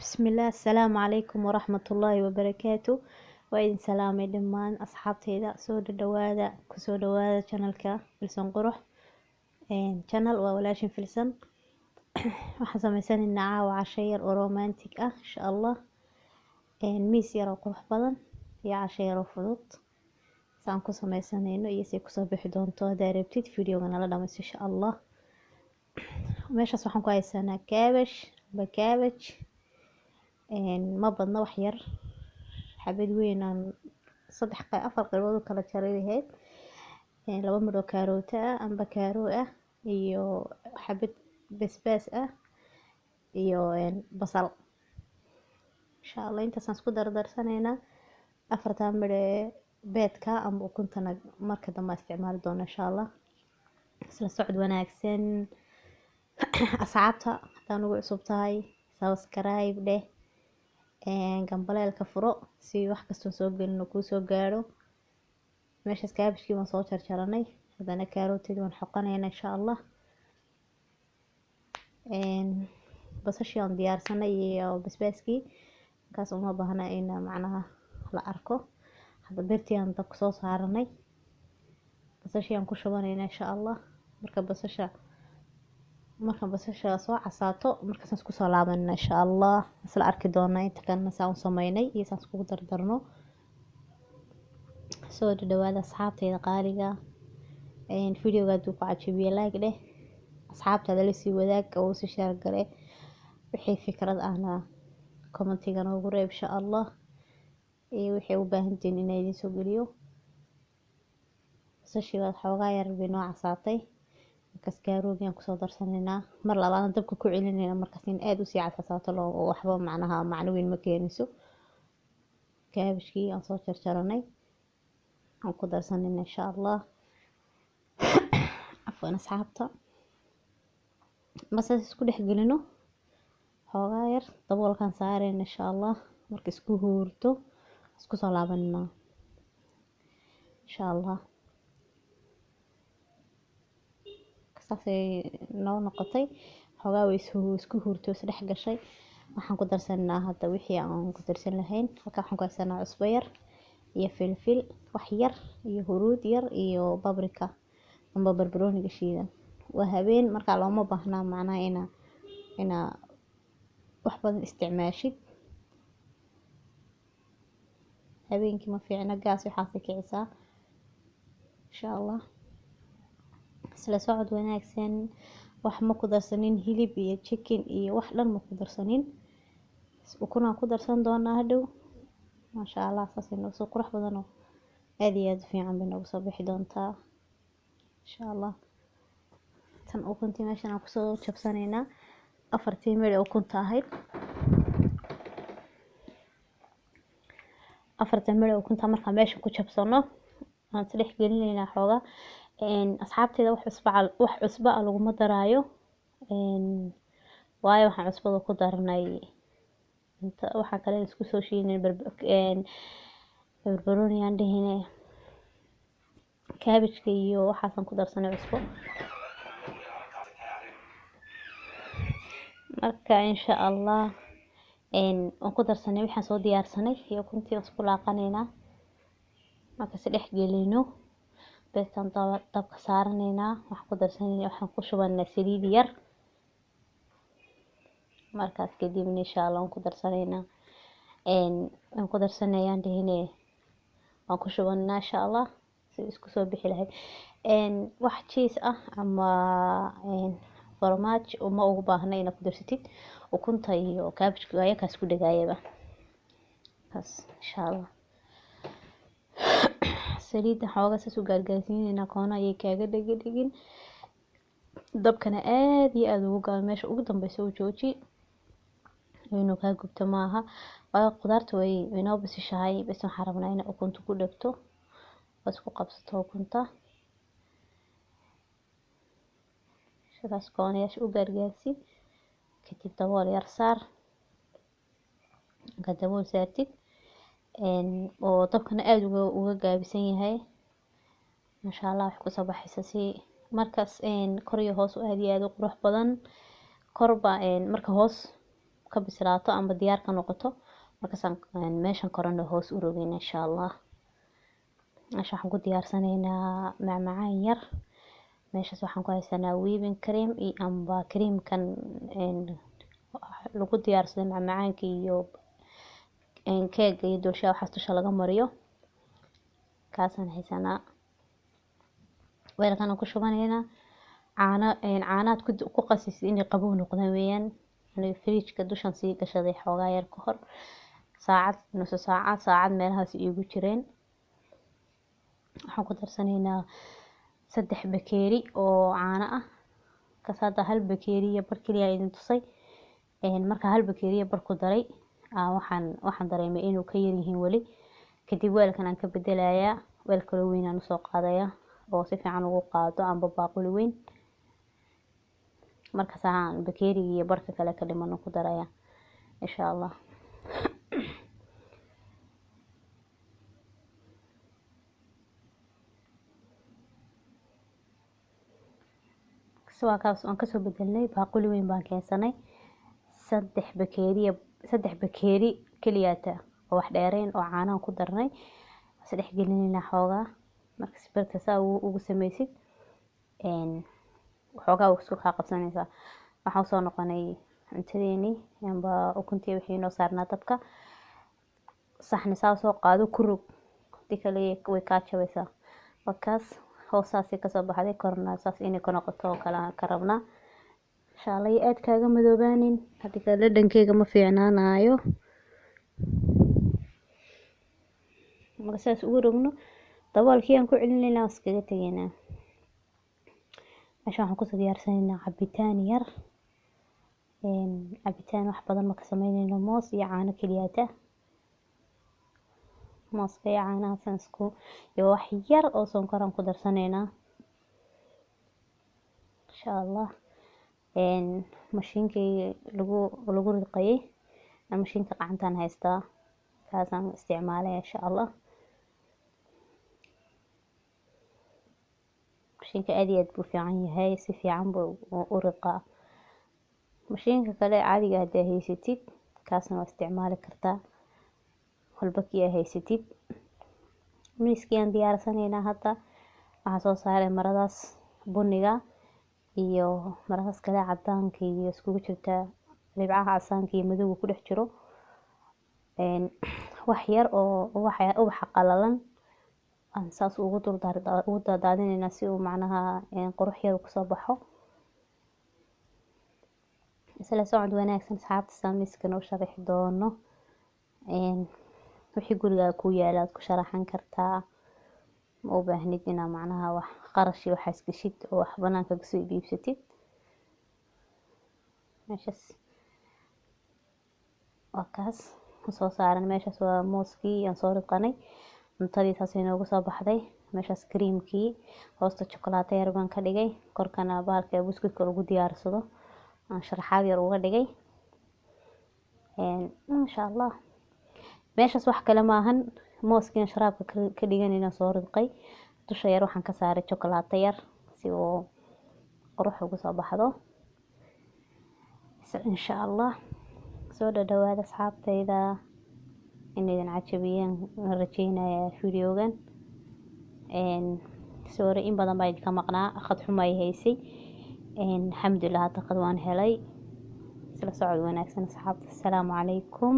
Bismillaah, asalaamu calaykum waraxmatullaahi wabarakaatu. Waa idin salaamay dhammaan asxaabteyda. Soo dhawaada, kusoo dhawaada channelka Filsan Qurux channel. Waa walaashin Filsan. Waxaan sameysanaynaa caawa casho yar oo romantic ah, insha Allah. Miis yar oo qurux badan iyo casho yar oo fudud saan ku sameysanayno iyo say kusoo bixi doonto. Haddaa rabtid, videoga nala dhamayso, insha Allah. Meeshaas waxaan ku haysanaa kaabash amba cabbage. Ma badna, wax yar, xabad weyn aan saddex afar qaybood u kala jaray lahayd, laba midho kaaroota ah amba kaaroo ah iyo xabad basbaas ah iyo basal, insha Allah. Intaasaan isku dardarsanaynaa. Afartaa midho ee beedka amba ukuntana marka dambe isticmaali doona, insha Allah. Isla socod wanaagsan, asxaabta. Haddaan ugu cusub tahay, subscribe dheh, gambaleelka furo si wax kastoo soo gelino kuu soo gaadho. Meeshaas kaabashkii waan soo jarjaranay, haddana kaarootidii waan xoqanaynaa, insha Allah. Basashii aan diyaarsanay iyo basbaaskii markaas uma baahna in macnaha la arko. Hadda birtii aan dabka soo saaranay, basashii aan ku shubanayna, insha Allah. Marka basasha soo casaato, markaasaan isku soo laabanayna, insha Allah. Isla arki doonaa inta kalena saan u sameynay iyo saan iskugu dardarno. Soo dhawaada, asxaabteyda qaaliga. Videoga hadduu ku cajabiyo, like dheh, asxaabtaada la sii wadaag oo si share gare. Wixii fikrad ahna commentiga noogu reeb, insha Allah, iyo wixii u baahantihiin inaa idiin soo geliyo. Basashii baad xoogaa yar bay noo casaatay. Markaas kaaroogii aan kusoo darsanaynaa, mar labaadna dabka ku celinayna. Markaas in aada usii casasaato loo waxba macnaha macno weyn ma keenayso. Kaabashkii aan soo jarjaranay aan ku darsanayna, insha Allah. Cafwan, asxaabta. Basas isku dhex gelino xoogaa yar, daboolkaan saarayna, insha Allah. Marka isku huurto, isku soo laabanina, insha Allah. Saasay noo noqotay. Xoogaa way isku huurtay, isdhex gashay. Waxaan ku darsanaa hadda wixii aan ku darsan lahayn. Halkaa waxaan ku haysanaa cusbo yar iyo filfil wax yar iyo huruud yar iyo paprika amba barbarooniga shiidan. Waa habeen, markaa looma baahnaa macnaha inaa wax badan isticmaashid. Habeenkii ma fiicna, gaas waxaasay kicisaa, insha Allah. Isla socod wanaagsan. Wax ma ku darsanin, hilib iyo chicken iyo wax dhan ma ku darsanin. Ukunaan ku darsan doonaa hadhow, maasha Allah. Saasay noogu soo qurux badan oo aada iyo aada u fiican bay noogu soo bixi doontaa, insha Allah. Tan ukuntii meeshan aan kusoo jabsanaynaa, afartii midh ee ukunta ahayd. Afarta midh ee ukunta markaan meesha ku jabsano, aan isdhex gelinaynaa xoogaa. Asxaabteyda, wax cusba ah laguma daraayo, waayo waxaan cusbada ku darnay inta waxaan kale isku soo shiidnay, barbarooni aan dhihine, kaabajka iyo waxaasaan ku darsanay cusbo. Marka, insha Allah, waan ku darsanay waxaan soo diyaarsanay iyo ukuntii, waan isku laaqanaynaa. Marka is dhex gelino, beestaan dabka saaranaynaa. Waxaan ku darsanayna, waxaan ku shubanaa saliid yar. Markaas kadibna, insha Allah, waan ku darsanaynaa, waan ku darsanayaan dhihine, waan ku shubanaa, insha Allah, si isku soo bixi lahayd. Wax cheese ah ama farmaajo uma ugu baahna inaad ku darsatid. Ukunta iyo kaabajka ayakaas ku dhagaayaba kaas, insha Allah. Saliidda xoogaa saas u gaargaarsiinaynaa, koona ayay kaaga dhegi dhegin. Dabkana aada iyo aada ugu gaab, meesha ugu dambeysa u jooji, inuu kaa gubto maaha, waayo qudaarta way inoo basishahay. Bas waxaan rabnaa inay ukunta ku dhegto oo isku qabsato ukunta. Sidaas koonayaasha u gaargaarsi, kadib dabool yar saar. Markaad dabool saartid oo dabkana aada uga gaabisan yahay, masha Allah, waxay kusoo baxaysa si markaas kor iyo hoos aada iyo aada u qurux badan. Korba marka hoos ka bislaato amba diyaar ka noqoto, markaasaan meeshan korena hoos u rogeyna insha Allah. Meesha waxaan ku diyaarsanaynaa macmacaan yar. Meeshaas waxaan ku haysanaa whipping cream iyo amba creamkan lagu diyaarsado macmacaanka iyo keega iyo dulsha waxaas dusha laga mariyo, kaasaan haysanaa. Weelkan ku shubanaynaa caano, caanaad ku qasaysid inay qabow noqdaan weeyaan. Aniga fridge-ka dushan sii gashaday xoogaa yar ka hor, saacad, nusu saacad, saacad meelahaas iigu jireen. Waxaan ku darsanaynaa 3 bakeeri oo caano ah. Kaas hadda 1 bakeeri iyo bar kaliya idin tusay. Marka 1 bakeeri iyo bar ku daray, waxaan dareemay inuu ka yar yihiin weli. Kadib weelkan aan ka bedelayaa, weel kale weyn aan usoo qaadayaa oo si fiican ugu qaado amba baaquli weyn. Markaas aan bakeeriga iyo barka kale ka dhiman ku darayaa insha Allah. Waa kaas aan kasoo bedelnay, baaquli weyn baan keensanay. 3 bakeeri, 3 bakeeri kaliyaata oo wax dheereen oo caanaha ku darnay, saddex gelinayna xoogaa. Marka sibirka saa ugu sameysid, xoogaa waa isku kaa qabsanaysaa. Waxaan usoo noqonay cuntadeeni amba ukuntii wixii noo saarnaa dabka. Saxni saa soo qaado, ku rog, hadii kale way kaa jabaysaa. Markaas hoosaasi kasoo baxday, korna saas inay ka noqoto oo kale aan ka rabnaa insha Allah. Iyo aad kaaga madoobaanin, hadii kale dhadhankeyga ma fiicnaanayo. Marka saas ugu rogno, daboolkii aan ku celinaynaa, iskaga tegaynaa. Meesha waxaan kusoo diyaarsanaynaa cabitaan yar. Cabitaan wax badan ma ka sameynayno, moos iyo caano keliyaata. Mooska iyo caanahaasaan isku iyo wax yar oo sonkor aan ku darsanaynaa insha Allah. Mashiinkii lagu ridqayay, mashiinka gacantaan haystaa, kaasaan isticmaalaya insha Allah. Mashiinka aad iyo aad buu fiican yahay, si fiican buu u ridqaa. Mashiinka kale caadiga haddaa haysatid, kaasna waa isticmaali kartaa, walba kii aa haysatid. Miiskii aan diyaarsanaynaa hadda. Waxaan soo saaray maradaas buniga iyo maradaas kale cadaanka iyo iskugu jirta dhibcaha casaanka iyo madowga ku dhex jiro. Wax yar oo ubaxa qalalan aan saas ugu dul ugu daadaadinaynaa si uu macnaha qurux yar kusoo baxo. Isla socod wanaagsan asxaabta, saa miiska noo sharaxi doono. Wixii gurigaaga ku yaala aad ku sharaxan kartaa, ma u baahnid inaa macnaha wax qarash iyo waxaas gashid oo wax banaanka kasoo iibsatid. Meeshaas waa kaas soo saaran. Meeshaas waa mooskii aan soo ridqanay, cuntadii saas inoogu soo baxday. Meeshaas creamkii hoosta chocolate yar baan ka dhigay, korkana bahalka buskudka lagu diyaarsado aan sharaxaad yar uga dhigay insha Allah. Meeshaas wax kale maahan, mooskii aan sharaabka ka dhiganayna soo ridqay, dusha yar waxaan ka saaray chocolate yar si uu qurux ugu soo baxdo insha Allah. Soo dhadhawaada asxaabtayda, inaydan cajabiyeen rajeynaya videogan. Sorry, in badan baa idinka maqnaa, khad xumo ay haysay. Alxamdulilah, hadda khad waan helay. Isla socod wanaagsan asxaabta. Asalaamu calaykum.